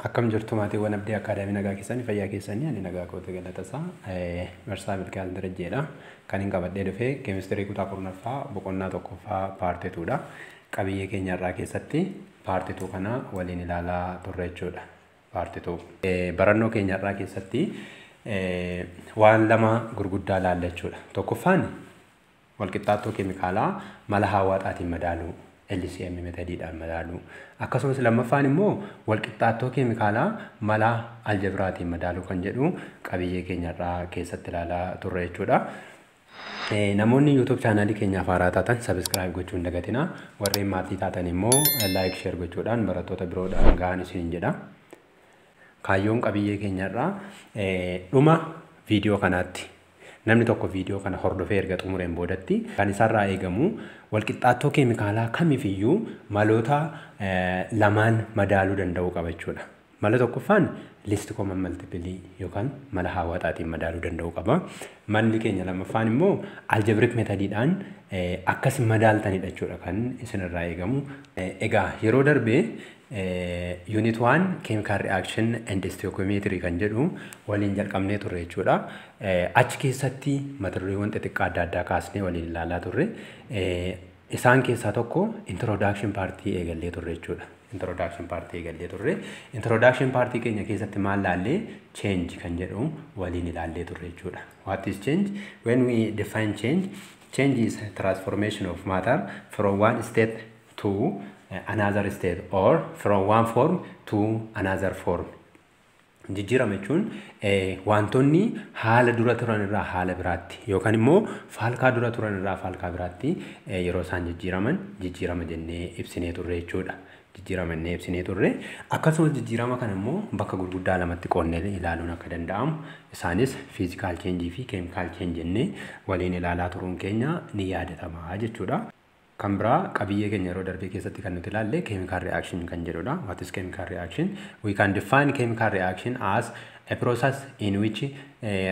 Akkam jirtu maatiiwwan Abdii Akaadaamii? Nagaa keessanii, fayyaa keessanii? Ani nagaa kooti, galata isaa. Barsiisaa Milkaa'aa Darajjeedha. Kan hin qabadhee dhufe keemistirii kutaa 10ffaa boqonnaa 1ffaa part twodha. Qabiyyee keenya irraa keessatti part two kana waliin ilaalaa turre jechuudha. Part two. Barannoo keenya irraa keessatti waan lama gurguddaa ilaalla jechuudha. Tokkoffaan walqixxaattoo keemikaalaa mala hawaaxaatiin madaaluu, LCM methodiidhaan madaaluu. Akkasumas lammaffaan immoo walqixxaattoo keemikaalaa mala aljebraatiin madaaluu kan jedhu qabiyyee keenya irraa keessatti ilaalaa turre jechuudha. Namoonni YouTube channelii keenyaaf haaraa taatan subscribe gochuu hin dagatinaa. Warreen maatii taatan immoo like, share gochuudhaan barattoota biroodhaan gahaan isiniin jedha. Kaayyoon qabiyyee keenya irraa dhuma viidiyoo kanaatti namni tokko viidiyoo kana hordofee erga xumureen boodatti kan isarraa eegamu walqixxaattoo keemikaalaa kamiifiyyuu maloota lamaan madaaluu danda'uu qaba jechuudha. Mala tokkoffaan least common multiple yookaan mala hawaaxaatiin madaaluu danda'uu qaba. Malli keenya lammaffaan immoo algebraic methodiidhaan akkas madaaltanidha jechuudha kan isinirraa eegamu. Egaa yeroo darbee unit 1 chemical reaction and stoichiometry kan jedhu waliin jalqabnee turre jechuudha. Achi keessatti mata dureewwan xixiqqaa adda addaa kaasnee waliin ilaalaa turre. Isaan keessaa tokko introduction partii eegallee turre jechuudha. Introduction partii eegallee turre. Introduction partii keenya keessatti maal laallee? Change kan jedhu waliin ilaallee turre jechuudha. What is change? When we define change, change is transformation of matter from one state to another state or from one form to another form. Jijjiirama jechuun wantoonni haala dura turan irraa haala biraatti yookaan immoo faalkaa dura turan irraa faalkaa biraatti yeroo isaan jijjiiraman jijjiirama jennee ibsinee turre jechuudha. Jijjiirama jennee ibsinee turre. Akkasumas jijjiirama kana immoo bakka gurguddaa lamatti qoodnee ilaaluun akka danda'amu, isaanis physical changeii fi chemical change jennee waliin ilaalaa turuun keenya ni yaadatama jechuudha. Kan biraa qabiyyee keenya yeroo darbee keessatti kan nuti ilaalle chemical reaction kan jedhudha. What is chemical reaction? We can define chemical reaction as a process in which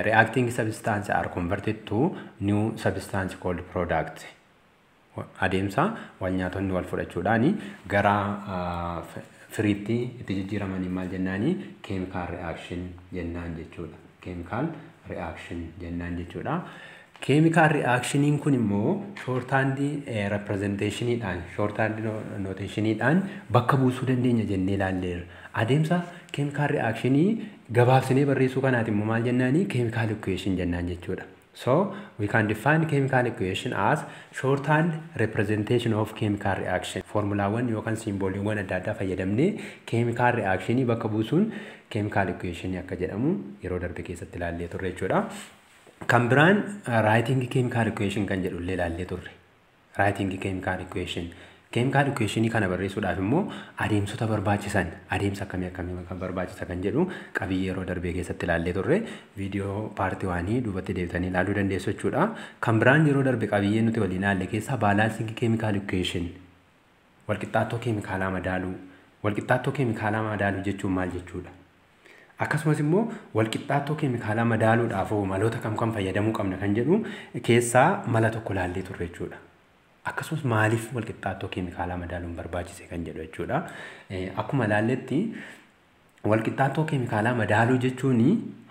reacting substance are converted to new substance called product. Adeemsa wal nyaatonni wal fudhachuudhaan gara firiitti itti jijjiiramanii maal jennaani? Chemical reaction jennaan jechuudha. Chemical reaction jennaan jechuudha. Chemical reactioniin kun immoo shorthand representationiidhaan, shorthand notationiidhaan bakka buusuu dandeenya jennee ilaalleerra. Adeemsa chemical reactionii gabaabsinee barreessuu kanaati immoo maal jennaani? Chemical equation jennaan jechuudha. So we can define chemical equation as shorthand representation of chemical reaction. Formulaawwan yookaan symboliiwwan adda addaa fayyadamnee chemical reactionii bakka buusuun chemical equation akka jedhamu yeroo darbe keessatti ilaallee turre jechuudha. Kan biraan writing chemical equation kan jedhu illee ilaallee turre. Writing chemical equation. Chemical equationii kana barreessuudhaaf immoo adeemsota barbaachisan, adeemsa akkamii akkamii kan barbaachisa kan jedhu qabiyyee yeroo darbee keessatti ilaallee turre. Viidiyoo part oneii duubatti deebitanii ilaaluu dandeessu jechuudha. Kan biraan yeroo darbe qabiyyee nuti waliin ilaalle keessaa balancing chemical equation, walqixxaattoo keemikaalaa madaaluu. Walqixxaattoo keemikaalaa madaaluu jechuun maal jechuudha? Akkasumas immoo walqixxaattoo keemikaalaa madaaluudhaaf maloota kam kam fayyadamuu qabna kan jedhu keessaa mala tokko ilaallee turre jechuudha. Akkasumas maaliif walqixxaattoo keemikaalaa madaaluun barbaachise kan jedhu jechuudha. Akkuma ilaalletti, walqixxaattoo keemikaalaa madaaluu jechuun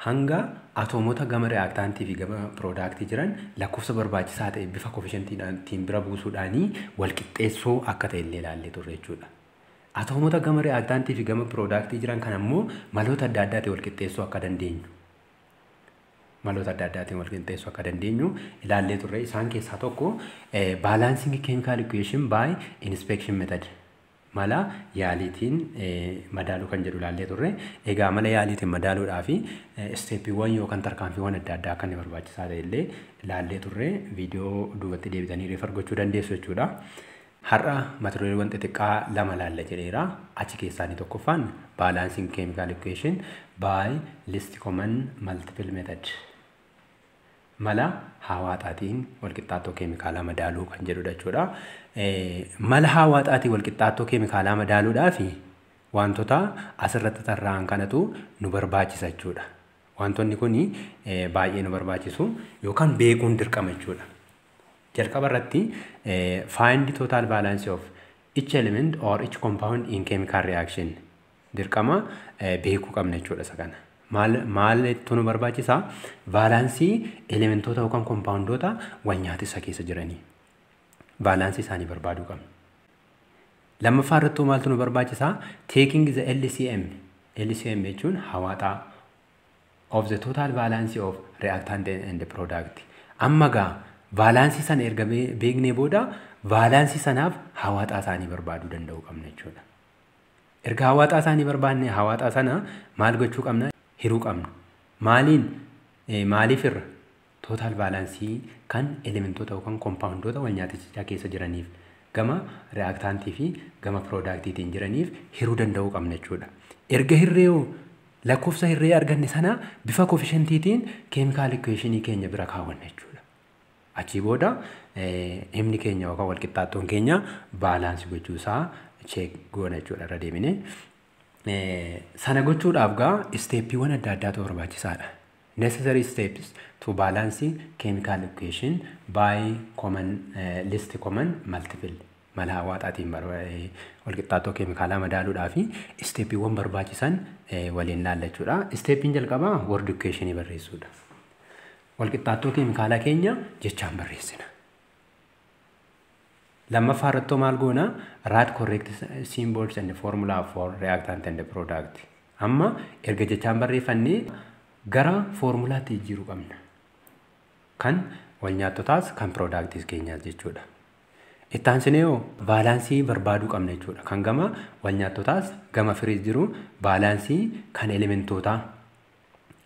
hanga atoomota gama reactantii fi gama productii jiran lakkoofsa barbaachisaa ta'e bifa coefficientiitiin bira buusuudhaanii walqixxeessuu akka ta'e illee ilaallee turre jechuudha. Atoomota gama reactantii fi gama productii jiran kana immoo maloota adda addaatiin walqixxeessuu akka dandeenyu. Maloota adda addaatiin walqixxeessuu akka dandeenyu ilaallee turre. Isaan keessaa tokko balancing chemical equation by inspection method. Mala yaaliitiin madaaluu kan jedhu ilaallee turre. Egaa mala yaaliitiin madaaluudhaaf stepiiwwan yookaan tarkaanfiiwwan adda addaa akka inni barbaachisaa ta'e illee ilaallee turre. Viidiyoo duubatti deebitanii refer gochuu dandeessu jechuudha. Har'a mata dureewwan xixiqqaa lama ilaalla jedheera. Achi keessaa inni tokkoffaan balancing chemical equation by least common multiple method. Mala hawaaxaatiin walqixxaattoo keemikaalaa madaaluu kan jedhudha jechuudha. Mala hawaaxaatiin walqixxaattoo keemikaalaa madaaluudhaaf wantoota asirratti tarraa'an kanatu nu barbaachisa jechuudha. Wantoonni kun baay'ee nu barbaachisu yookaan beekuun dirqama jechuudha. Jalqaba irratti find total balance of each element or each compound in chemical reaction. Dirqama beekuu qabna jechuudha isa kana. Maaltu nu barbaachisaa? Vaalaansii elementoota yookaan kompaawundoota wal nyaatisa keessa jiranii. Vaalaansii isaanii barbaaduu qabna. Lammaffaa irratti maaltu nu barbaachisaa? Taking the LCM. LCM jechuun hawaaxaa of the total valence of reactant and the product. Amma gaa vaalaansii sana erga beeknee booda vaalaansii sanaaf hawaaxaa isaanii barbaaduu danda'uu qabna jechuudha. Erga hawaaxaa isaanii barbaanne hawaaxaa sana maal gochuu qabna? Hiruu qabna. Maaliin? Maaliif irra? Total vaalaansii kan elementoota yookaan kompaawundoota wal nyaatichaa keessa jiraniif gama reaaktaantii fi gama piroodaaktiitiin jiraniif hiruu danda'uu qabna jechuudha. Erga hirree lakkoofsa hirree arganne sana bifa koofishantiitiin keemikaal ikweeshinii keenya bira kaawwanna jechuudha. Achii booda himni keenya yookaan walqixxaattoon keenya baalaansii gochuusaa check goona jechuudha irra deemine. Sana gochuudhaaf gaa isteeppiiwwan adda addaatu barbaachisaadha. Necessary steps to balance chemical equation by common least common multiple. Mala hawaaxaatiin walqixxaattoo keemikaalaa madaaluudhaa fi isteeppiiwwan barbaachisan waliin laalla jechuudha. Isteeppiin jalqabaa word equationii barreessuudha. Walqixxaattoo keemikaalaa keenya jechaan barreessina. Lammaffaa irratti maal goona? Write correct symbols and formula for reactant and product. Amma erga jechaan barreeffannee gara foormulaatti jijjiiruu qabna. Kan wal nyaattotaas kan piroodaaktiis keenyaas jechuudha. Itti aansinee hoo vaalaansii barbaaduu qabna jechuudha. Kan gama wal nyaattotaas gama firiis jiru vaalaansii kan elementootaa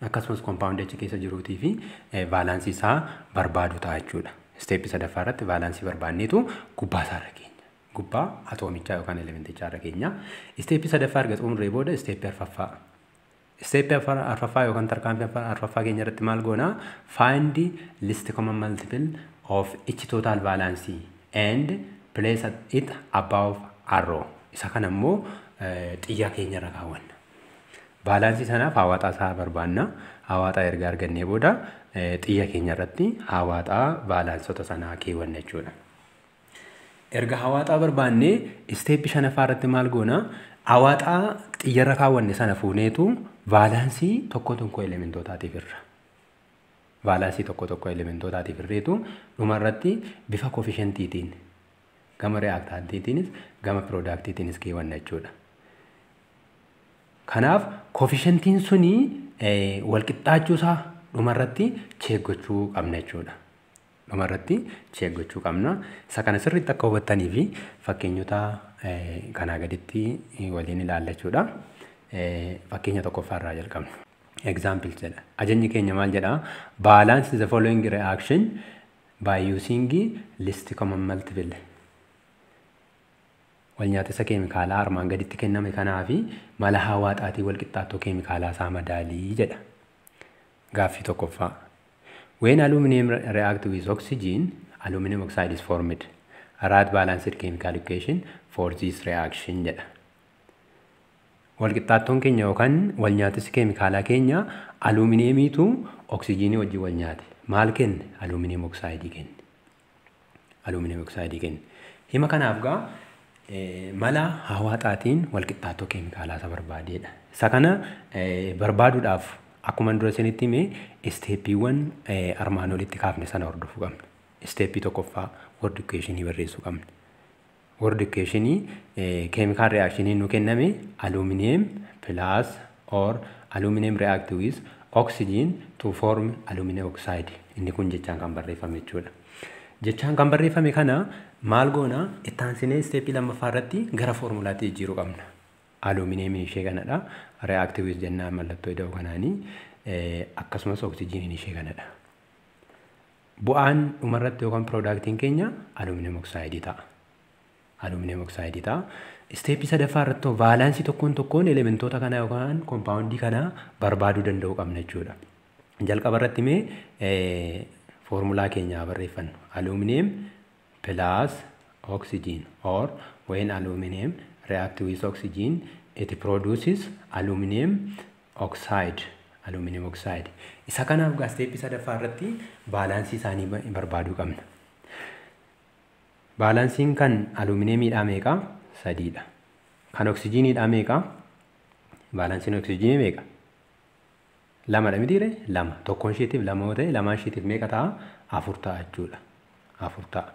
akkasumas kompaawundii achi keessa jiruutii fi vaalaansii isaa barbaaduu ta'a jechuudha. Isteeppii sadaffaa irratti vaalaansii barbaanneetu gubbaa isaarra keenya. Gubbaa atoomichaa yookaan elementichaa irra keenya. Isteeppii sadaffaa erga xumurree booda isteeppii arfaffaa. Isteeppii arfaffaa yookaan tarkaanfii arfaffaa keenya irratti maal goona? Find least common multiple of each total valence and place it above arrow. Isa kana immoo xiyya keenya irra kaawwanna. Vaalaansii sanaaf hawaaxaa isaa barbaanna. Hawaaxaa erga argannee booda xiyya keenya irratti hawaaxaa vaalaansota sanaa keewwanna jechuudha. Erga hawaaxaa barbaannee isteeppii shanaffaa irratti maal goona? Hawaaxaa xiyyarra kaawwanne sana fuuneetu vaalaansii tokko tokko elementootaatiif irra. Vaalaansii tokko tokko elementootaatiif irreetu dhumarratti bifa koofishantiitiin gama reaaktaantiitiinis gama piroodaaktiitiinis keewwanna jechuudha. Kanaaf koofishantiin suni walqixxaachuusaa dhumarratti check gochuu qabna jechuudha. Dhumarratti check gochuu qabna. Isa kana sirriitti akka hubattanii fi fakkeenyota kanaa gaditti waliin ilaalla jechuudha. Fakkeenya tokkoffaa irraa jalqabna. Example jedha. Ajajni keenya maal jedhaa? Balance the following reaction by using least common multiple. Wal nyaatisa keemikaalaa armaan gaditti kenname kanaa fi mala hawaaxaatii wal qixxaattoo keemikaalaa isaa madaalii jedha. Gaaffii tokkoffaa. When aluminum react with oxygen, aluminum oxide is formed. Write balanced chemical equation for this reaction jedha. Walqixxaattoon keenya yookaan wal nyaatisi keemikaalaa keenya alumineemiitu oksijiinii wajjin wal nyaate. Maal kenne? Aluminum oxide kenne. Aluminum oxide kenne. Hima kanaaf gaa mala hawaaxaatiin walqixxaattoo keemikaalaa isa barbaadeedha. Isa kana barbaaduudhaaf akkuma dura isinitti hime isteeppiiwwan armaan olitti kaafne sana hordofuu qabna. Isteeppii tokkoffaa word equationii barreessuu qabna. Word equationii chemical reactionii nu kenname aluminum plus or aluminum react with oxygen to form aluminum oxide. Inni kun jechaan kan barreeffame jechuudha. Jechaan kan barreeffame kana maal goona? Itti aansinee isteeppii lammaffaa irratti gara foormulaatti jijjiiruu qabna. Alumineemiin ishee kanadha. React with jennaan mallattoo ida'u kanaanii akkasumas oksijiiniin ishee kanadha. Bu'aan dhumarratti yookaan piroodaaktiin keenya aluminum oxide ta'a. Aluminum oxide ta'a. Isteeppii sadaffaa irratti vaalaansii tokkoon tokkoon elementoota kanaa yookaan kompaawundii kanaa barbaaduu danda'uu qabna jechuudha. Jalqaba irratti mee foormulaa keenya barreeffannu. Aluminum plus oxygen or when aluminum react with oxygen it produces aluminum oxide. Aluminum oxide. Isa kanaaf gaa isteeppii sadaffaa irratti vaalaansii isaanii barbaaduu qabna. Vaalaansiin kan alumineemiidhaa meeqa? Sadiidha. Kan oksijiiniidhaa meeqa? Vaalansiin oksijiinii meeqa? Lamadha mitiire? Lama. Tokkoon isheetiif lama yoo ta'e lamaan isheetiif meeqa ta'a? Afur ta'a jechuudha. Afur ta'a.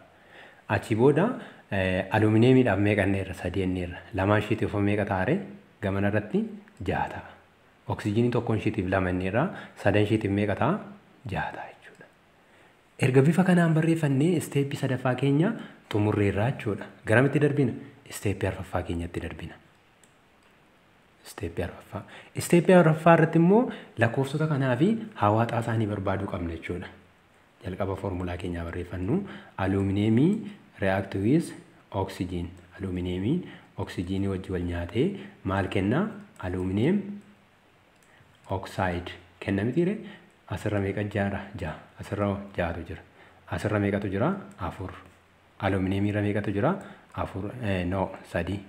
Achi booda alumineemiidhaaf meeqa inneerra? Sadii inneerra. Lamaan isheetiif meeqa ta'a ree? Gamana irratti ja'a ta'a. Oksijiinii tokkoon isheetiif lama inneerra. Sadan isheetiif meeqa ta'a? Ja'a ta'a jechuudha. Erga bifa kanaan barreeffannee isteeppii sadaffaa keenya xumurreerraa jechuudha. Garamitti darbina? Isteeppii arfaffaa keenyatti darbina. Isteeppii arfaffaa. Isteeppii arfaffaa irratti immoo lakkoofsota kanaa fi hawaaxaa isaanii barbaaduu qabna jechuudha. Jalqaba foormulaa keenyaa barreeffannu alumineemii react with oxygen. Alumineemiin oksijiinii wajji wal nyaatee maal kenna? Alumineem oxide kenna mitiire? Asirra meeqa jira? Ja'a. Asirra ja'atu jira. Asirra meeqatu jira? Afur. Alumineemiirra meeqatu jira? Afur. No, sadii.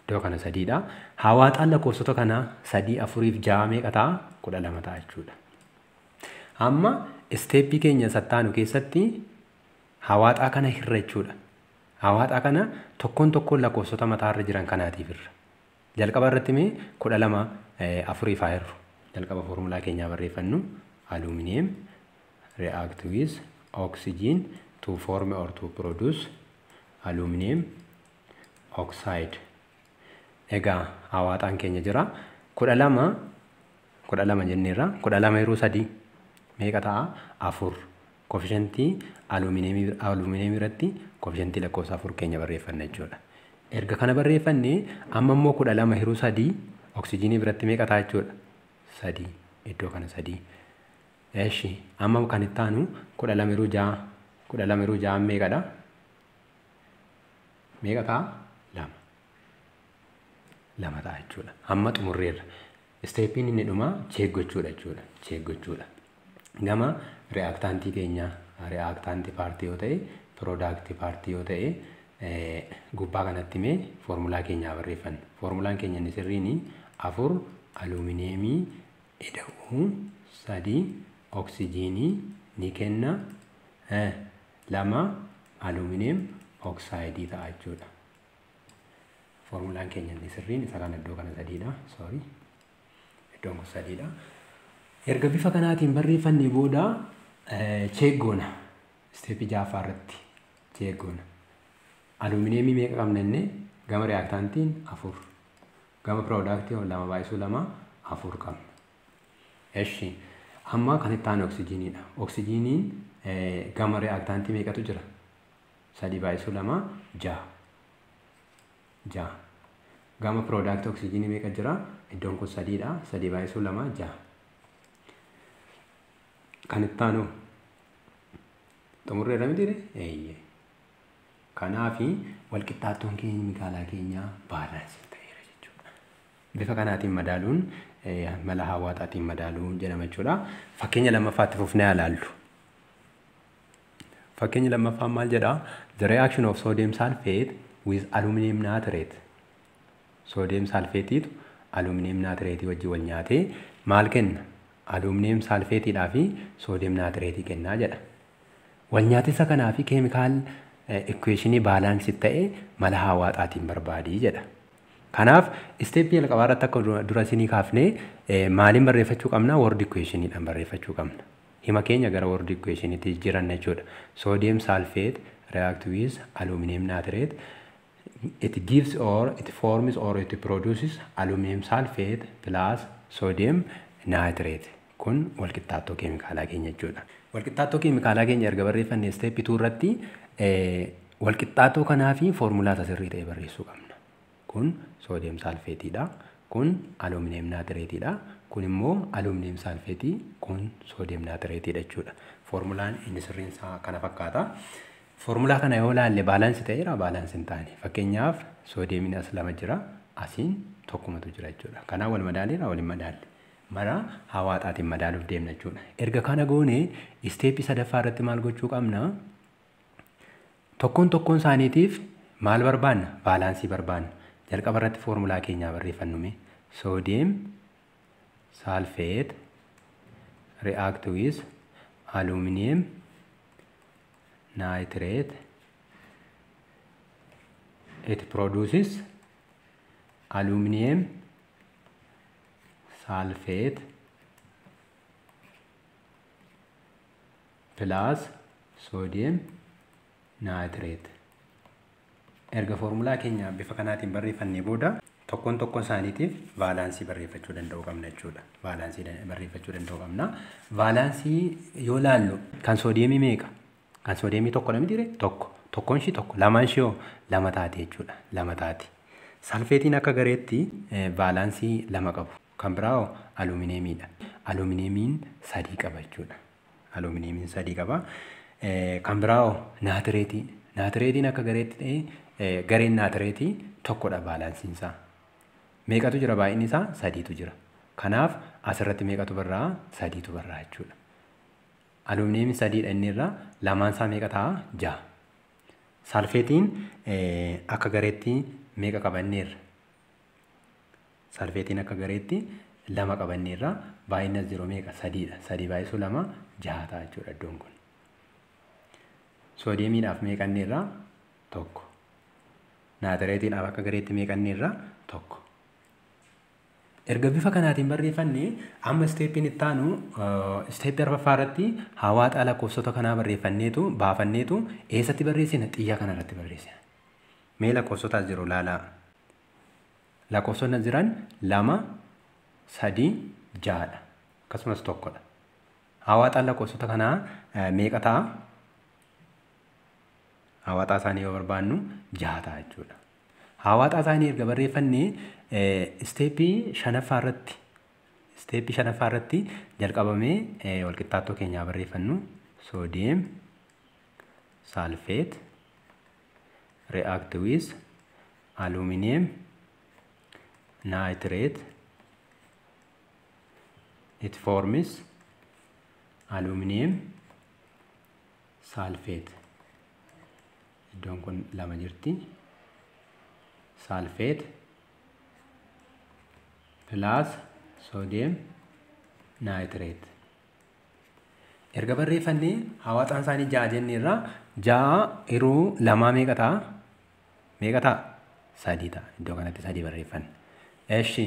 Iddoo kana sadiidha. Hawaaxaan lakkoofsota kanaa sadii, afuriif ja'a meeqa ta'a? 12 ta'a jechuudha. Amma isteeppii keenya sattaanu keessatti hawaaxaa kana hirra jechuudha. Hawaaxaa kana tokkoon tokkoon lakkoofsota mataarra jiran kanaatiif hirra. Jalqaba irratti mee 12 afuriif haa hirru. Jalqaba foormulaa keenyaa barreeffannu alumineem react with oxygen to form or to produce aluminum oxide. Egaa hawaaxaan keenya jira. 12 jenneerra. 12 yeroo sadii meeqa ta'a? Afur. Koefishentii alumineemii irratti koefishentii lakkoofsa afur keenya barreeffanna jechuudha. Erga kana barreeffannee amma immoo 12 yeroo sadii oksijiinii biratti meeqa ta'a jechuudha? Sadii. Iddoo kana sadii. Eshi amma kan itti aanu 12 yeroo ja'a. 12 yeroo ja'a meeqadha? Meeqa ta'a? Lama. Lama ta'a jechuudha. Amma xumurreerra. Isteeppiin inni dhumaa check gochuudha jechuudha. Check gochuudha. Gama reaaktaantii keenyaa reaaktaantii paartii yoo ta'e piroodaaktii paartii yoo ta'e gubbaa kanatti mee foormulaa keenyaa barreeffanna. Foormulaan keenya inni sirriin afur alumineemii ida'uu sadii oksijiinii ni kenna lama alumineem oksaayidii ta'a jechuudha. Foormulaan keenya inni sirriin isa kana iddoo kana sadiidha. Sorry. Iddoon kun sadiidha. Erga bifa kanaatiin barreeffannee booda check goona. Isteeppii ja'affaa irratti check goona. Alumineemii meeqa qabna inni gama reaaktaantiin afur. Gama piroodaaktii lama baay'isuu lama afur qabna. Eshi amma kan itti aanu oksijiiniidha. Oksijiiniin gama reaaktaantii meeqatu jira? Sadii baay'isuu lama ja'a. Ja'a. Gama piroodaaktii oksijiinii meeqa jira? Iddoon kun sadiidha. Sadii baay'isuu lama ja'a. Kan itti aanu xumurreerra mitiire? Eeyyee. Kanaafi walqixxaattoon keemikaalaa keenyaa baalaansii ta'eera jechuudha. Bifa kanaatiin madaaluun mala hawaaxaatiin madaaluu jedhama jechuudha. Fakkeenya lammaffaatti fufnee ilaallu. Fakkeenyi lammaffaan maal jedhaa? The reaction of sodium sulfate with aluminum nitrate. Sodium sulfateetu aluminum nitrate wajjin wal nyaatee maal kenna? Aluminum sulfateedhaa fi sodium nitrate kennaa jedha. Wal nyaatisa kanaa fi chemical equationii baalaansii ta'e mala hawaaxaatiin barbaadii jedha. Kanaaf isteeppii jalqabaa irratti akka dura isinii kaafnee maaliin barreeffachuu qabna? Word equationiidhaan barreeffachuu qabna. Hima keenya gara word equationiitti jijjiiranna jechuudha. Sodium sulfate react with aluminum nitrate. It gives or it forms or it produces aluminum sulfate plus sodium nitrate. Kun walqixxaattoo keemikaalaa keenya jechuudha. Walqixxaattoo keemikaalaa keenya erga barreeffannee isteeppii 2 irratti walqixxaattoo kanaa fi foormulaa isa sirrii ta'e barreessuu qabna. Kun soodiyem saalfeetiidha. Kun aluminum naatireetiidha. Kun immoo aluminum saalfeetii, kun soodiyem naatireetiidha jechuudha. Foormulaan inni sirriin isaa kana fakkaata. Foormulaa kana yoo ilaalle baalaansii ta'eera baalaansii hin taane. Fakkeenyaaf soodiyemiin as lama jira, asiin tokkumatu jira jechuudha. Kanaaf wal madaaleera wal hin madaalle. Mara hawaaxaatiin madaaluuf deemna jechuudha. Erga kana goone isteeppii sadaffaa irratti maal gochuu qabna? Tokkoon tokkoon isaaniitiif maal barbaanna? Baalaansii barbaanna. Jalqaba irratti foormulaa keenyaa barreeffannu mee. Sodium sulfate react with aluminum nitrate. It produces aluminum sulfate plus sodium nitrate. Erga foormulaa keenya bifa kanaatiin barreeffannee booda tokkoon tokkoon isaaniitiif vaalaansii barreeffachuu danda'uu qabna jechuudha. Vaalaansii barreeffachuu danda'uu qabna. Vaalaansii yoo laallu kan soodiyeemii meeqa? Kan soodiyeemii tokkodha mitiiree? Tokko. Tokkoon ishii tokko. Lamaan ishii hoo lama taati jechuudha. Lama taati. Salfeetiin akka gareetti vaalaansii 2 qabu. Kan biraa hoo alumineemiidha. Alumineemiin 3 qaba jechuudha. Alumineemiin 3 qaba. Kan biraa hoo naatireetii. Naatireetiin akka gareetti ta'ee gareen naatireetii tokkodha vaalaansiin isaa. Meeqatu jira baay'inni isaa? 3tu jira. Kanaaf asirratti meeqatu barraa? 3tu barraa jechuudha. Alumineemiin 3dha inni irraa lamaan isaa meeqa ta'a? 6. Salfeetiin akka gareetti meeqa qabanneerra? Salfeetiin akka gareetti 2 qabanneerra. Baay'inni as jiru meeqa? 3dha. 3 baay'isuu 2 6 ta'a jechuudha iddoon kun. Soodiyeemiidhaaf meeqanneerra? 1. Naatireetiidhaaf akka gareetti meeqanneerra? 1. Erga bifa kanaatiin barreeffannee amma isteeppiin itti aanu isteeppii arfaffaa irratti hawaaxaa lakkoofsota kanaa barreeffanneetu baafanneetu eessatti barreessina? Xiyya kanarratti barreessina. Mee lakkoofsota as jiru ilaalaa. Lakkoofsonni as jiran 2, 3, 6dha. Akkasumas 1dha. Hawaaxaan lakkoofsota kanaa meeqa ta'a? Hawaaxaa isaanii yoo barbaannu 6 ta'a jechuudha. Hawaaxaa isaanii erga barreeffannee isteeppii shanaffaa irratti jalqabamee walqixxaattoo keenyaa barreeffannu sodium sulfate react with aluminum nitrate it forms aluminum sulfate. Iddoon kun 2 jirti. Sulfate plus sodium nitrate. Erga barreeffannee hawaaxaan isaanii 6 jenneerra 6 yeroo 2 meeqa ta'a? Meeqa ta'a? 3 ta'a. Iddoo kanatti 3 barreeffanna. Eshi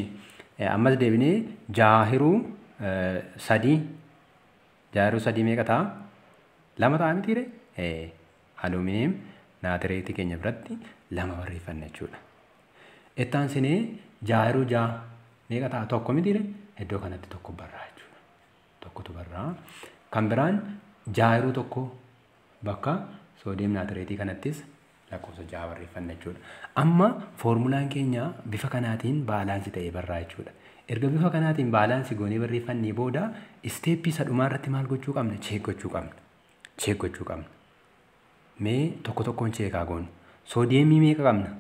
ammas deebinee 6 yeroo 3 6 yeroo 3 meeqa ta'a? 2 ta'a mitiiree? Aluminum naatireetii keenya biratti 2 barreeffanna jechuudha. Itti aansinee 6 yeroo 6 meeqa ta'a? 1 mitiiree? Iddoo kanatti 1 barraa jechuudha. 1tu barraa. Kan biraan 6 yeroo 1 bakka soodiyeem naatireetii kanattis lakkoofsa 6 barreeffanna jechuudha. Amma foormulaan keenya bifa kanaatiin baalaansii ta'ee barraa jechuudha. Erga bifa kanaatiin baalaansii goonee barreeffannee booda isteeppii isa dhumaa irratti maal gochuu qabna? Cheek gochuu qabna. Cheek gochuu qabna. Mee tokko tokkoon cheekaa goonu. Soodiyeemii meeqa qabna?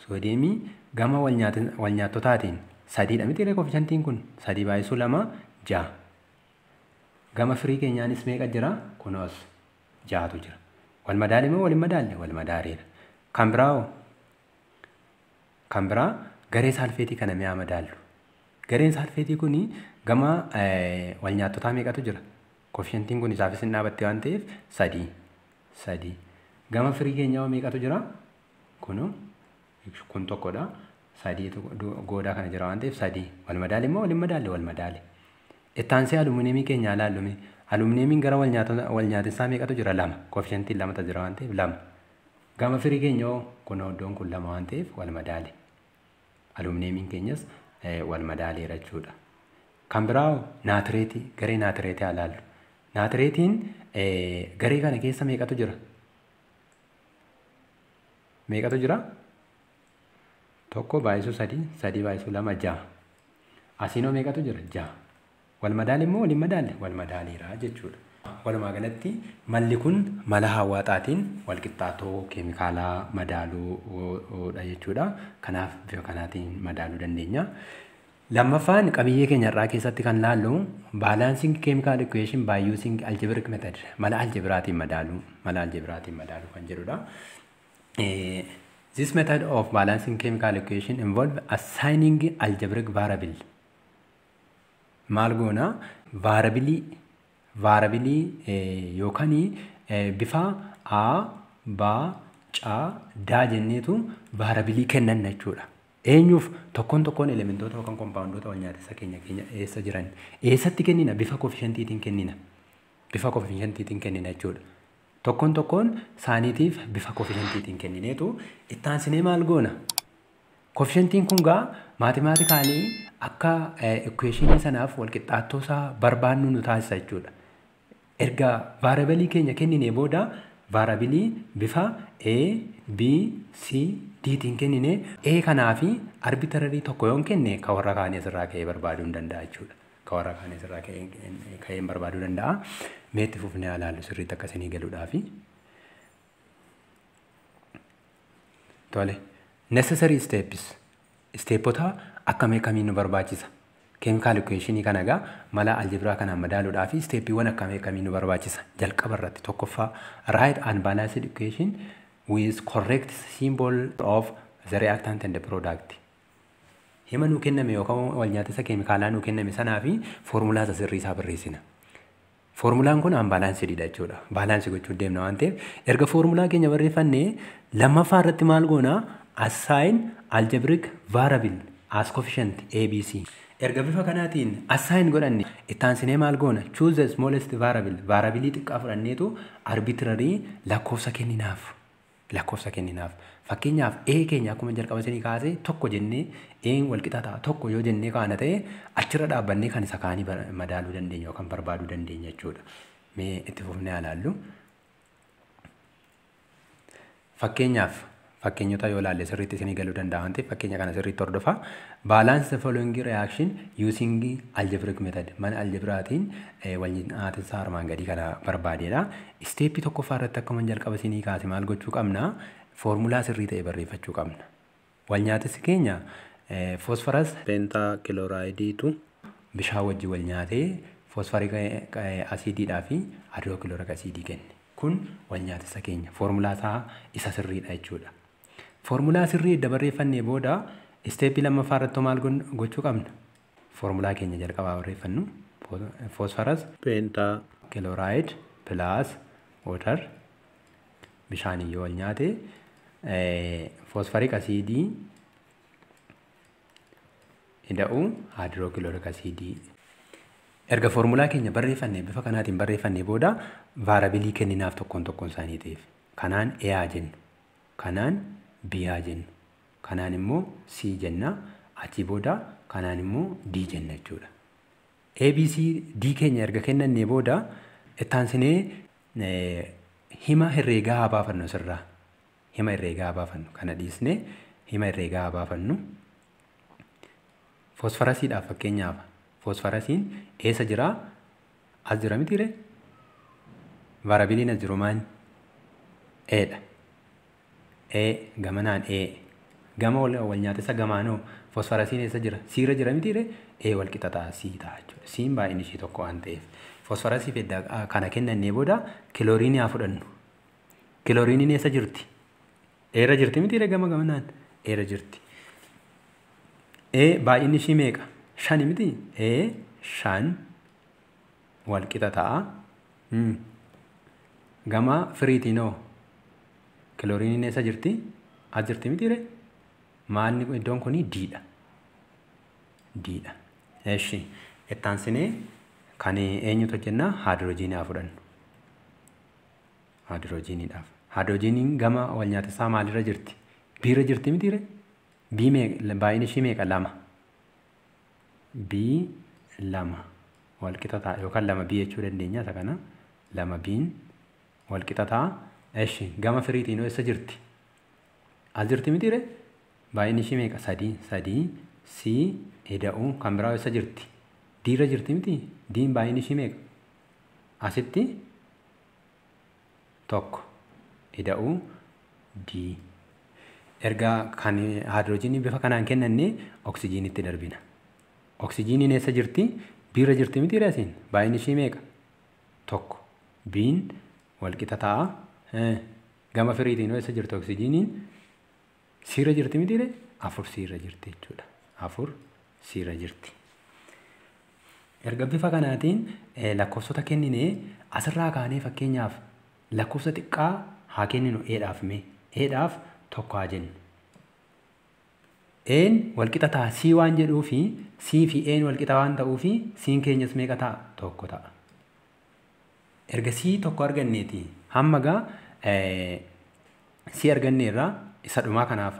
Soodiyeemii gama wal nyaattotaatiin 3dha mitiiree koofishantiin kun 3 baay'isuu 2 6. Gama firii keenyaanis meeqa jira? Kunoos 6tu jira. Wal madaali moo wal hin madaalle? Wal madaaleera. Kan biraa hoo? Kan biraa garee saalfeetii kana mi'a madaallu. Gareen saalfeetii kun gama wal nyaattotaa meeqatu jira? Koofishantiin kun isaafis hin dhaabatte waan ta'eef 3 3. Gama firii keenyaa hoo meeqatu jira? Kunoo kun 1dha. 3 goodaa kana jira waan ta'eef 3. Wal madaali moo wal hin madaalle? Wal madaale. Itti aansee alumineemii keenya ilaallume. Alumineemiin gara wal nyaatinsaa meeqatu jira? 2. Koofishantiin 2 jira waan ta'eef 2. Gama firii keenya hoo kunoo iddoon kun 2 waan ta'eef wal madaale. Alumineemiin keenyas wal madaaleera jechuudha. Kan biraa hoo naatireetii, garee naatireetii haa ilaallu. Naatireetiin garee kana keessa meeqatu jira? Meeqatu jira? 1 baay'isuu 3, 3 baay'isuu 2 6. Asiinoo meeqatu jira? 6. Wal madaale moo wal hin madaalle? Wal madaaleera jechuudha. Walumaa galatti malli kun mala hawaaxaatiin walqixxaatoo keemikaalaa madaaluudha jechuudha. Kanaaf bifa kanaatiin madaaluu dandeenya. Lammaffaan qabiyyee keenya irraa keessatti kan laallu balancing chemical equation by using algebraic method, mala algebraatiin madaaluu, mala algebraatiin madaaluu kan jedhudha. This method of balancing chemical equation involve assigning algebraic variable. Maal goona? Variabilii yookaan bifa A, B, C, D jenneetu variabilii kennanna jechuudha. Eenyuuf tokkoon tokkoon elementoota yookaan kompaawundoota wal nyaatessa keenya eessa jiran eessatti kennina? Bifa koofishantiitiin kennina. Bifa koofishantiitiin kennina jechuudha. Tokkoon tokkoon saaniitiif bifa koofishantiitiin kennineetu itti aansinee maal goona? Koofishantiin kun gaa maatimaatikaanii akka equationii sanaaf walqixxaattoo isaa barbaannu nu taasisa jechuudha. Erga vaarabilii keenya kenninee booda vaarabilii bifa A, B, C, D tiin kenninee A kanaa fi arbitararii tokko yoon kenne kan warra kaanii asirraa ka'ee barbaaduu hin danda'a jechuudha. Kan warra kaanii asirraa ka'ee barbaaduu danda'a. Mee itti fufnee ilaallu sirriitti akka isinii galuudhaafi. Tole. Necessary steps. Steepota akkamii akkamiin nu barbaachisa? Chemical equationii kana egaa mala aljebiraa kanaan madaaluudhaaf steeppiiwwan akkamii akkamii nu barbaachisa? Jalqaba irratti tokkoffaa write unbalanced equation with correct symbol of the reactant and the product. Hima nuu kenname yookaan wal nyaatisa keemikaalaa nuu kenname sanaa fi foormulaa isa sirrii isaa barreessina. Foormulaan kun unbalanced dha jechuudha. Baalaansii gochuu deemna waan ta'eef erga foormulaa keenya barreeffannee lammaffaa irratti maal goona? Assign algebraic variable as coefficient ABC. Erga bifa kanaatiin assign godhanne itti aansinee maal goona? Choose the smallest variable. Variabilii xiqqaa fudhanneetu arbitrary lakkoofsa kenninaaf. Lakkoofsa kenninaaf. Fakkeenyaaf A keenya akkuma jalqaba isinii kaasee tokko jennee A'n wal qixa ta'a tokko yoo jennee kaana ta'e achirra dhaabbannee kan isa kaanii madaaluu dandeenya yookaan barbaaduu dandeenya jechuudha. Mee itti fufnee ilaallu. Fakkeenyaaf fakkeenyota yoo ilaalle sirriitti isinii galuu danda'a waan ta'eef fakkeenya kana sirriitti hordofaa. Balance the following reaction using algebraic method. Mana aljebiraatiin wal nyaatinsa armaan gadii kana barbaadeedha. Isteeppii tokkoffaa irratti akkuma jalqaba isinii kaase maal gochuu qabna? Foormulaa sirrii ta'e barreeffachuu qabna. Wal nyaatinsi keenya foosfaras pentaakiloraayidiitu bishaan wajjin wal nyaatee foosfarik asiidiidhaa fi haayidrookilooriik asiidii kenne. Kun wal nyaatinsa keenya foormulaa isaa isa sirriidha jechuudha. Foormulaa sirrii edda barreeffannee booda isteeppii lammaffaa irratti maal gochuu qabna? Foormulaa keenya jalqabaa barreeffannu foosfaras pentachloride plus water bishaaniin yoo wal nyaate foosfarik asiidii ida'uu haayidrookilooriik asiidii. Erga foormulaa keenya barreeffannee bifa kanaatiin barreeffannee booda vaarabilii kenninaaf tokkoon tokkoon isaaniitiif. Kanaan A haa jennu, kanaan B haa jennu, kanaan immoo C jenna, achii booda kanaan immoo D jenna jechuudha. A, B, C, D keenya erga kennannee booda itti aansinee hima herreegaa haa baafannu asirraa. Hima herreegaa haa baafannu. Kana dhiisnee hima herreegaa haa baafannu. Foosfarasiidhaaf fakkeenyaaf foosfarasiin eessa jiraa? As jira mitiiree? Vaarabiliin as jiru maali? Eedha. E gamanaan E. Gama wal nyaatessa gamaanoo foosfarasiin eessa jira? Siirra jira mitiiree? E wal qixa ta'a C ta'a jechuudha. Siin baay'inni ishee tokko waan ta'eef. Foosfarasiif edda kana kennannee booda kilooriinii haa fudhannu. Kilooriiniin eessa jirti? Eerra jirti mitiiree gama gamanaan? Eerra jirti. E baay'inni ishii meeqa? Shani miti? E 5 wal qixa ta'a. Gama firiitiinoo kilooriiniin eessa jirti? As jirti mitiiree? Maalni iddoon kuni D'dha. D'dha. Eshi itti aansinee kan eenyutu hojjennaa? Haayidroojiinii haa fudhannu. Haayidroojiiniidhaaf. Haayidroojiiniin gama wal nyaatisaa maalirra jirti? B'rra jirti mitiiree? B baay'inni ishii meeqa? 2. B 2 wal qixa ta'a yookaan 2 B jechuu dandeenya isa kana. 2 B'n wal qixa ta'a. Eshi gama firiitiin eessa jirti? As jirti mitiiree? Baay'inni ishii meeqa? 3. 3 C ida'uu kan biraa eessa jirti? D'rra jirti miti? D'n baay'inni ishii meeqa? Asitti 1 ida'uu D. Erga kan haayidroojiinii bifa kanaan kennannee oksijiinitti darbina. Oksijiiniin eessa jirti? B'rra jirti mitiiree asiin? Baay'inni ishii meeqa? 1. B'n wal qixa ta'a. Gama firiitiin eessa jirti oksijiiniin? C'rra jirti mitiiree? 4 C'rra jirti jechuudha. 4 C'rra jirti. Erga bifa kanaatiin lakkoofsota kenninee asirraa kaanee fakkeenyaaf lakkoofsa xiqqaa haa kenninu Eedhaaf mee? Eedhaaf 1 haa jennu. A'n walqixa ta'a C waan jedhuu fi C fi A'n walqixa waan ta'uu fi C'n keenyas meeqa ta'a? 1 ta'a. Erga C 1 arganneeti hamma gaa C arganneerra isa dhumaa kanaaf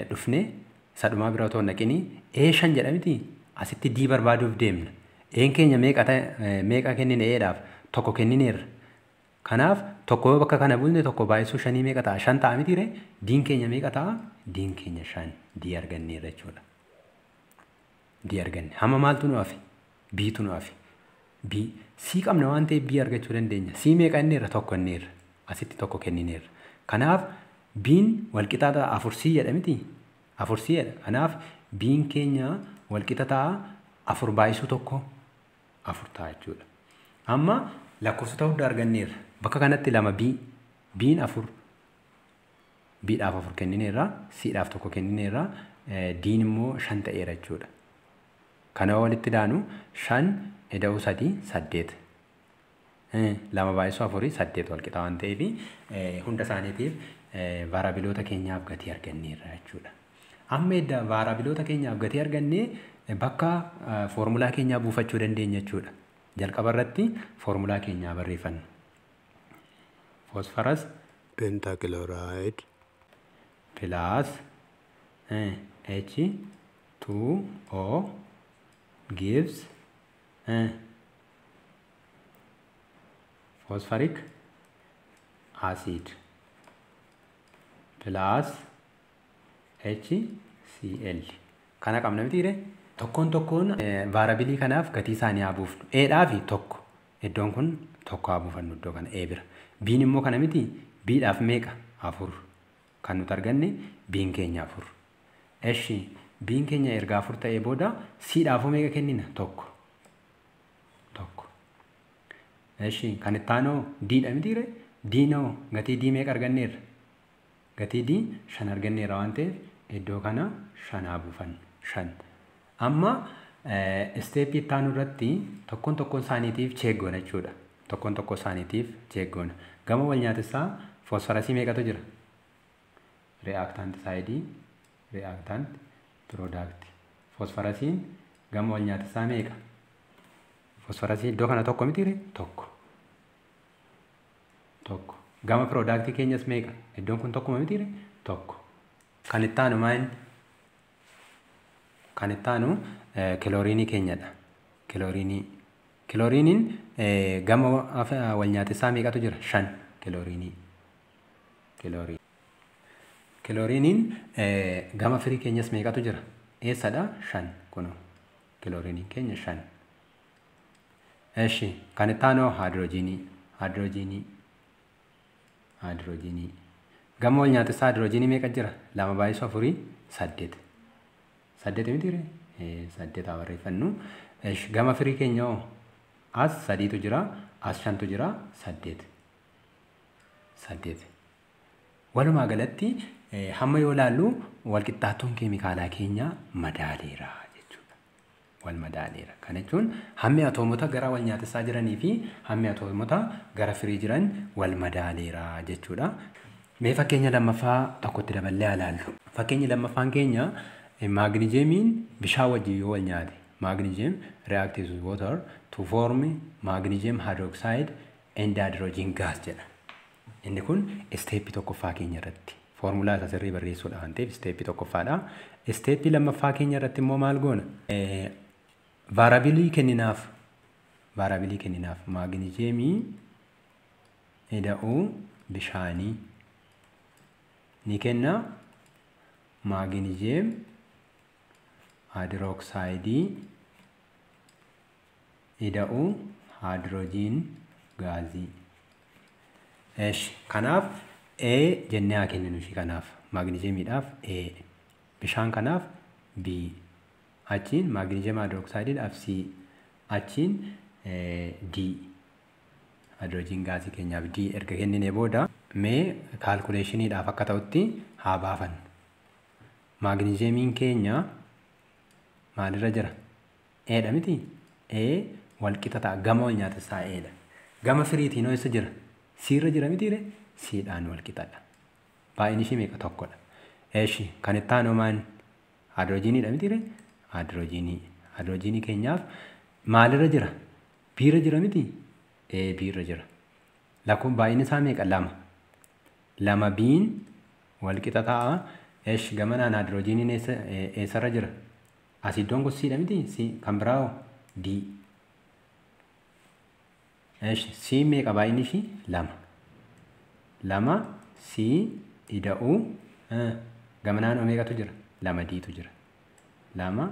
dhufne isa dhumaa bira otoo hin dhaqini A5 jedha miti asitti D barbaaduuf deemna. A'n keenya meeqa kennine A'dhaaf? 1 kennineerra. Kanaaf 1 yoo bakka kana buusne 1 baay'isuu 5 meeqa ta'a? 5 ta'a miti ree? D'n keenya meeqa ta'a? D'n keenya 5 D arganneerra jechuudha. D arganne. Hamma maaltu nu hafe? B'tu nu hafe. B. C qabna waan ta'eef B argachuu dandeenya. C meeqa inneerra? 1 inneerra. Asitti 1 kennineerra. Kanaaf B'n walqixa ta'a 4C jedha miti? 4C jedha. Kanaaf B'n keenya walqixa ta'a 4 baay'isuu 1 4 ta'a jechuudha. Amma lakkoofsota hunda arganneerra. Bakka kanatti 2 B, B'n 4, B'dhaaf 4 kennineerra, C'dhaaf 1 kennineerra, D'n immoo 5 ta'eera jechuudha. Kana walitti daanu 5 ida'uu 3 8. 2 baay'isuu 4 8 walqixa waan ta'eef hunda isaaniitiif vaarabiloota keenyaaf gatii arganneerra jechuudha. Amma edda vaarabiloota keenyaaf gatii argannee bakka foormulaa keenyaa buufachuu dandeenya jechuudha. Jalqaba irratti foormulaa keenyaa barreeffanna. Phosphorus pentachloride plus H2O gives phosphoric acid plus HCl. Kana qabna miti ree? Tokkoon tokkoon vaarabilii kanaaf gatii isaanii haa buufnu. A'dhaa fi 1. Iddoon kun 1 haa buufannu iddoo kana A bira. B'n immoo kana miti? B'dhaaf meeqa? 4. Kan nuti arganne B'n keenya 4. Eshi B'n keenya erga 4 ta'ee booda C'dhaaf meeqa kennina? 1. 1. Eshi kan itti aanu D'dha miti ree? D'noo gatii D meeqa arganneerra? Gatii D 5 arganneerra waan ta'eef iddoo kana 5 haa buufannu. 5. Amma isteeppii itti aanu irratti tokkoon tokkoon isaaniitiif cheek goona jechuudha. Tokkoon tokkoon isaaniitiif cheek goona. Gama wal nyaatissaa foosfarasii meeqatu jira? Reactant side, reactant product. Foosfarasiin gama wal nyaatissaa meeqa? Foosfarasii iddoo kana 1 miti ree? 1. 1. Gama product keenyas meeqa? Iddoon kun 1 miti ree? 1. Kan itti aanu maal? Kan itti aanu kilooriinii keenyadha. Kilooriinii. Kilooriiniin gama wal nyaatissaa meeqatu jira? 5 kilooriinii. Kilooriiniin gama firii keenyas meeqatu jira? Eessadha? 5 kunoo. Kilooriiniin keenya 5. Eshi kan itti aanu haayidroojiinii. Haayidroojiinii. Haayidroojiinii. Gama wal nyaatissaa haayidroojiinii meeqa jira? 2 baay'isuu 4 8. 8 miti ree? 8 haa barreeffannu. Eshi gama firii keenya hoo? As 3tu jira, as 5tu jira, 8. 8. Walumaa galatti hamma yoo ilaallu walqixxaattoon keemikaalaa keenya madaaleera jechuudha. Wal madaaleera. Kana jechuun hammi atoomota gara wal nyaatissaa jiranii fi hammi atoomota gara firii jiran wal madaaleera jechuudha. Mee fakkeenya lammaffaa tokkotti daballee haa ilaallu. Fakkeenyi lammaffaan keenya maagnijeemiin bishaan wajjin yoo wal nyaate, magnesium reacts with water to form magnesium hydroxide and hydrogen gas jedha. Inni kun isteeppii tokkoffaa keenya irratti foormulaa isa sirrii barreessuudha waan ta'eef isteeppii tokkoffaadha. Isteeppii lammaffaa keenya irratti immoo maal goona? Vaarabilii kenninaaf. Vaarabilii kenninaaf maagnijeemii ida'uu bishaanii ni kenna maagnijeem haayidrooksayidii ida'uu haayidroojiin gaazii. Eesh kanaaf A jennee haa kenninu ishii kanaaf maagnijeemiidhaaf A, bishaan kanaaf B, achiin maagnijeem haayidrooksaayidiidhaaf C, achiin D, haayidroojiin gaazii keenyaaf D erga kenninee booda mee kaalkuleeshiniidhaaf akka ta'utti haa baafannu. Maagnijeemiin keenya maalirra jira? Eedha miti? A walqixa ta'a. Gama wal nyaatissaa Eedha. Gama firiitiin hoo eessa jira? Siirra jira mitiire? Siidhaan walqixadha. Baay'inni ishii meeqa? Tokkodha. Eeshi kan itti aanu maal? Haayidroojiniidha mitiire? Haayidroojinii. Haayidroojinii keenyaaf maalirra jira? Biirra jira miti? Ee biirra jira. Lakkoon baay'inni isaa meeqa? 2. 2 biin walqixa ta'a. Esh gamanaan haayidroojiniin eessarra jira? As iddoon kun C'dha miti? C kan biraa hoo? D. Esh C meeqa baay'inni ishii? 2. 2 C ida'uu gamanaan hoo meeqatu jira? 2 D'tu jira. 2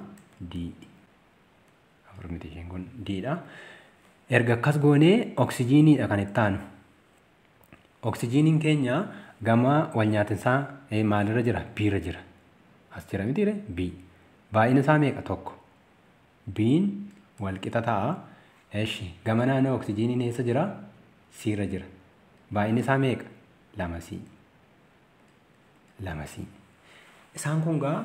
D. 4 miti isheen kun D'dha. Erga akkas goonee oksijiiniidha kan itti aanu. Oksijiiniin keenya gama wal nyaatinsaa maalirra jira? B'rra jira. As jira mitiire? B. Baay'ina isaa meeqa? 1. B'n wal qixa ta'a. Eshi gama naannoo oksijiiniin eessa jira? C'rra jira. Baay'inni isaa meeqa? 2 C. 2 C. Isaan kun gaa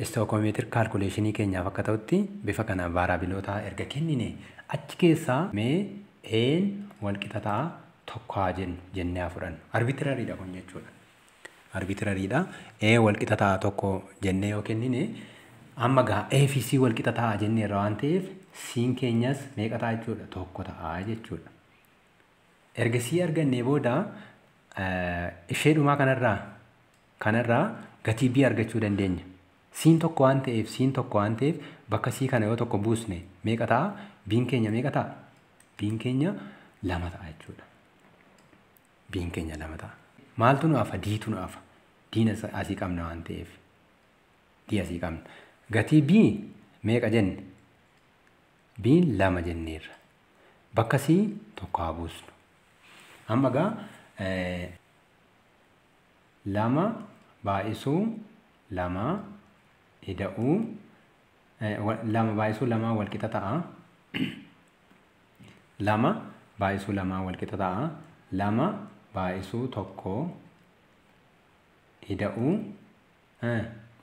stoichiometric calculationii keenyaaf akka ta'utti bifa kanaan vaaraabiloota erga kennine achi keessaa mee A'n wal qixa ta'a 1 haa jennu jennee haa fudhannu. Arbitrariidha kun jechuudha. Arbitrariidha. A wal qixa ta'a 1 jennee yoo kennine amma gaa A fi C wal qixa ta'a jenneerra waan ta'eef C'n keenyas meeqa ta'a jechuudha? 1 ta'a jechuudha. Erga C argannee booda ishee dhumaa kanarraa gatii B argachuu dandeenya. C'n 1 waan ta'eef C'n 1 waan ta'eef bakka C kana yoo 1 buusne meeqa ta'a? B'n keenya meeqa ta'a? B'n keenya 2 ta'a jechuudha. B'n keenya 2 ta'a. Maaltu nu hafa? D'tu nu hafa. D'n asii qabna waan ta'eef. D asii qabna. Gatii B meeqa jenne? B'n 2 jenneerra. Bakka C 1 haa buusnu. Amma gaa 2 baay'isuu 2 ida'uu 2 baay'isuu 2 wal qixa ta'a. 2 baay'isuu 2 wal qixa ta'a. 2 baay'isuu 1 ida'uu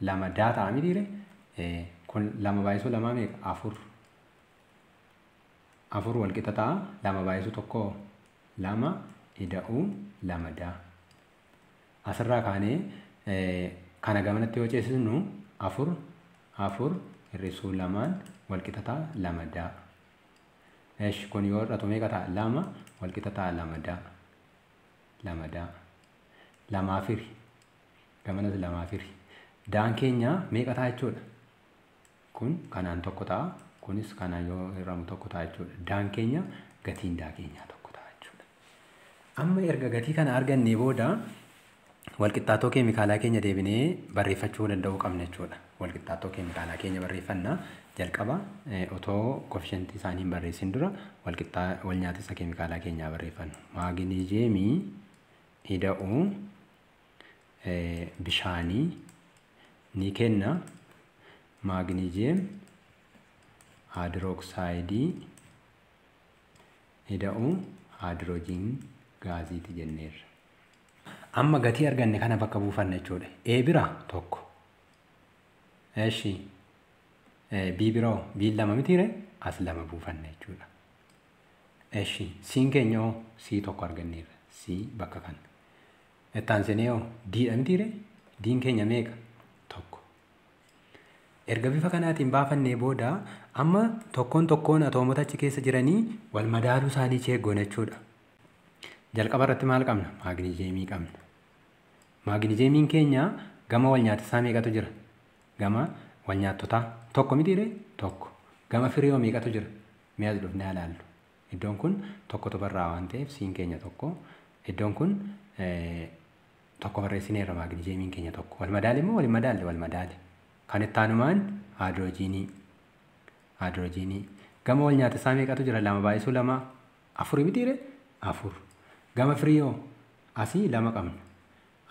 2 daa ta'a mitiire? Kun 2 baay'isuu 2 meeqa? 4. 4 wal qixa ta'a. 2 baay'isuu 1 2 ida'uu 2 daa. Asirraa kaanee kana gamanatti yoo ceesisnu 4 4 hir'isuu 2 wal qixa ta'a 2 daa. Esh kun yoo hir'atu meeqa ta'a? 2 wal qixa ta'a 2 daa. 2 daa. 2 firi. Gamanas 2 firi. Daan keenya meeqa ta'a jechuudha? Kun kanaan 1 ta'a. Kunis kanaan yoo hir'amu 1 ta'a jechuudha. Daan keenya gatiin daa keenyaa 1 ta'a jechuudha. Amma erga gatii kana argannee booda walqixxaatoo keemikaalaa keenya deebinee barreeffachuu danda'uu qabna jechuudha. Walqixxaatoo keemikaalaa keenya barreeffanna jalqaba otoo koefishentii isaanii hin barreessin dura wal nyaatisa keemikaalaa keenyaa barreeffannu. Maaginiizeemii ida'uu bishaanii ni kenna maaginiizeem haayidrooksayidii ida'uu haayidroojiin gaaziiti jenneerra. Amma gatii arganne kana bakka buufanna jechuudha. A bira 1. Eshi B biroo B 2 mitiire? As 2 buufanna jechuudha. Eshi C'n keenya hoo C 1 arganneerra. C bakka kana. Itti aansinee hoo D dha mitiire? D'n keenya meeqa? 1. Erga bifa kanaatiin baafannee booda amma tokkoon tokkoon atoomota achi keessa jiranii wal madaaluu isaanii cheeggoona jechuudha. Jalqaba irratti maal qabna? Maaginiizeemii qabna. Maaginiizeemiin keenya gama wal nyaatisaa meeqatu jira? Gama wal nyaattotaa 1 mitiire? 1. Gama firii hoo meeqatu jira? Mee as dhufnee ilaallu. Iddoon kun 1tu barraa waan ta'eef C'n keenya 1. Iddoon kun 1 barreessineerra maaginiizeemiin keenya 1. Wal madaale moo wal hin madaalle? Wal madaale. Kan itti aanumaan haayidroojiinii. Haayidroojiinii. Gama wal nyaatisaa meeqatu jira? 2 baay'isuu 2 4 mitiire? 4. Gama firii hoo asii 2 qabna.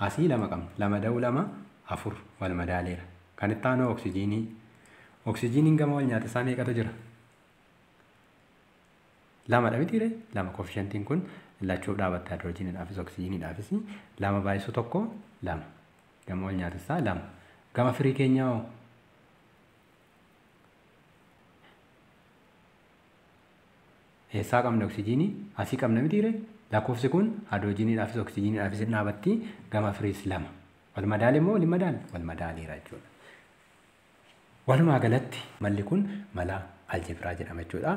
Asii 2 qabna. 2 da'uu 2 4 wal madaaleera. Kan itti aanu oksijiinii. Oksijiiniin gama wal nyaatisaa meeqatu jira? 2 dha mitiire? 2 koefishentiin kun lachuuf dhaabatte haayidroojiniidhaafis oksijiiniidhaafis 2 baay'isuu 1 2. Gama wal nyaatisaa 2. Gama firii keenyaa hoo eessaa qabna oksijiinii? Asii qabna mitiire? Lakkoofsi kun haayidroojiniidhaafis oksijiiniidhaafis dhaabatti gama firiis 2. Wal madaale moo wal hin madaalle? Wal madaaleera jechuudha. Walumaa galatti malli kun mala aljebiraa jedhama jechuudha.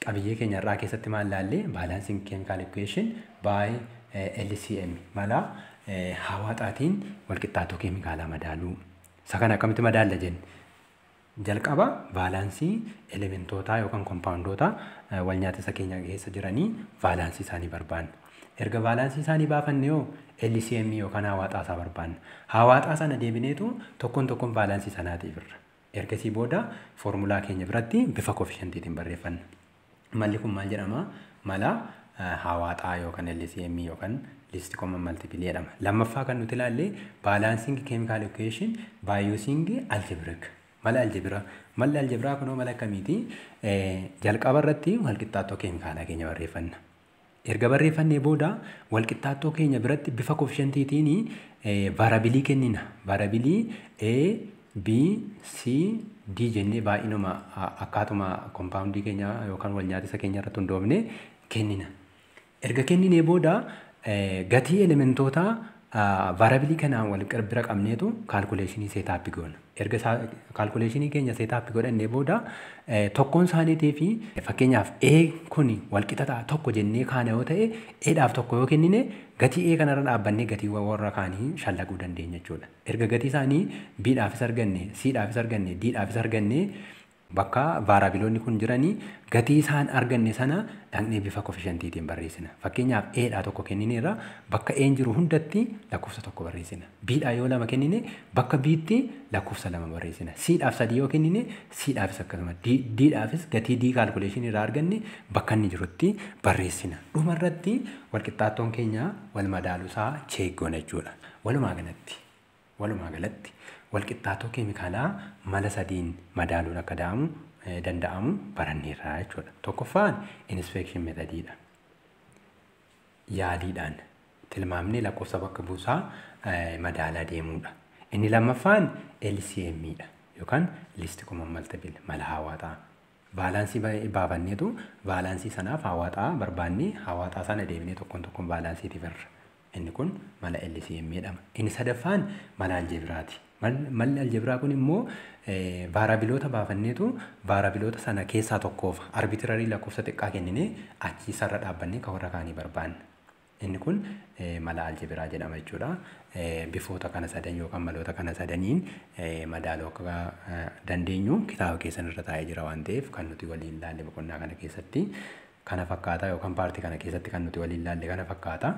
Qabiyyee keenya irraa keessatti maal laallee? Balancing chemical equation by LCM, mala hawaaxaatiin walqixxaatoo keemikaalaa madaaluu. Isa kana akkamitti madaalla jenne? Jalqaba vaalaansii elementootaa yookaan kompaawundoota wal nyaatisa keenya keessa jiranii vaalaansii isaanii barbaanna. Erga vaalaansii isaanii baafanne yoo LCM yookaan hawaaxaa isaa barbaanna. Hawaaxaa sana deebineetu tokkoon tokkoon vaalaansii sanaatiif irra. Ergasii booda foormulaa keenya biratti bifa koofishantiitiin barreeffanna. Malli kun maal jedhama? Mala hawaaxaa yookaan LCM yookaan least common multiple jedhama. Lammaffaa kan nuti ilaalle balancing chemical equation by using algebraic. Mala aljebiraa. Malli aljebiraa kunoo mala akkamiiti? Jalqaba irratti walqixxaattoo keemikaalaa keenya barreeffanna. Erga barreeffannee booda walqixxaattoo keenya biratti bifa koofishantiitiin vaarabilii kennina. Vaarabilii A, B, C, D jennee baay'inuma akkaatuma kompaawundii keenya yookaan wal nyaatisa keenya irratti hundoofne kennina. Erga kenninee booda gatii elementoota vaarabilii kanaan wal bira qabneetu kaalkuleeshinii setup goona. Erga kaalkuleeshinii keenya setup godhannee booda tokkoon isaaniitii fi fakkeenyaaf A kun walqixa ta'a tokko jennee kaana yoo ta'e, A'dhaaf tokko yoo kennine, gatii A kanarra dhaabbannee gatii warra kaanii shallaguu dandeenya jechuudha. Erga gatii isaanii B'dhaafis arganne, C'dhaafis arganne, D'dhaafis arganne, bakka vaaraabiloonni kun jiranii gatii isaan arganne sana dhaqnee bifa koofishantiitiin barreessina. Fakkeenyaaf A'dhaa tokko kennineerra, bakka A'n jiru hundatti lakkoofsa tokko barreessina. B'dhaa yoo lama kennine, bakka B'tti lakkoofsa lama barreessina. C'dhaaf sadii yoo kennine, C'dhaafis akkasuma. D'dhaafis gatii D kaalkuleeshinii irraa arganne bakka inni jirutti barreessina. Dhumarratti walqixxaattoon keenya wal madaaluusaa check goona jechuudha. Walumaa galatti walqixxaatoo keemikaalaa mala sadiin madaaluun akka danda'amu baranneerra jechuudha. Tokkoffaan inspection methodiidha. Yaaliidhaan tilmaamnee lakkoofsa bakka buusaa madaalaa deemuudha. Inni lammaffaan LCM dha yookaan least common multiple, mala hawaaxaa. Vaalaansii baafanneetu vaalaansii sanaaf hawaaxaa barbaannee hawaaxaa sana deebinee tokkoon tokkoon vaalaansiitiif irra. Inni kun mala LCM jedhama. Inni sadaffaan mala aljeebiraati. Malli aljebiraa kun immoo vaaraabiloota baafanneetu vaaraabiloota sana keessaa tokkoof arbitrary lakkoofsa xiqqaa kenninee achii sarara dhaabbannee kan warra kaanii barbaanna. Inni kun mala aljebiraa jedhama jechuudha. Bifoota kana sadan yookaan maloota kana sadaniin madaaluu akka dandeenyu kitaaba keessan irra taa'ee jira waan ta'eef, kan nuti waliin ilaalle boqonnaa kana keessatti kana fakkaata yookaan paartii kana keessatti kan nuti waliin ilaalle kana fakkaata.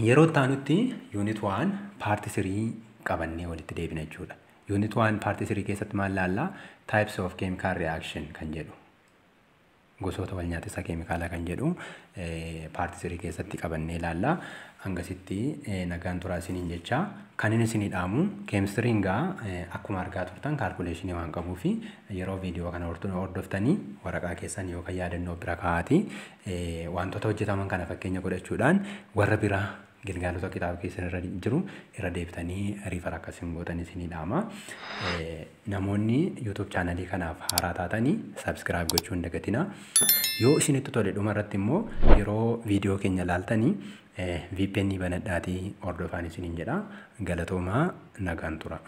Yeroo itti aanutti unit 1 part 3 qabannee walitti deebina jechuudha. Unit 1 part 3 keessatti maal laallaa? Types of chemical reaction kan jedhu. Gosoota wal nyaatisa keemikaalaa kan jedhu part 3 keessatti qabannee ilaalla. Hangasitti nagaan turaa isiniin jecha. Kan inni isinii dhaamu, keemistiriin gaa akkuma argaa turtan kaalkuleeshinii waan qabuu fi yeroo viidiyoo kana hordoftanii waraqaa keessan yookaan yaadannoo bira kaa'atii wantoota hojjetaman kana fakkeenya godhachuudhaan warra biraa gilgaalota kitaaba keessan irra jiru irra deebitanii refer akkasiin gootan isinii dhaama. Namoonni YouTube chaanalii kanaaf haaraa taatanii subscribe gochuu hin dagatina. Yoo isinitti tole, dhuma irratti immoo yeroo viidiyoo keenya laaltanii VPN banadhaatii hordofaan isiniin jedha. Galatoomaa, nagaan tura.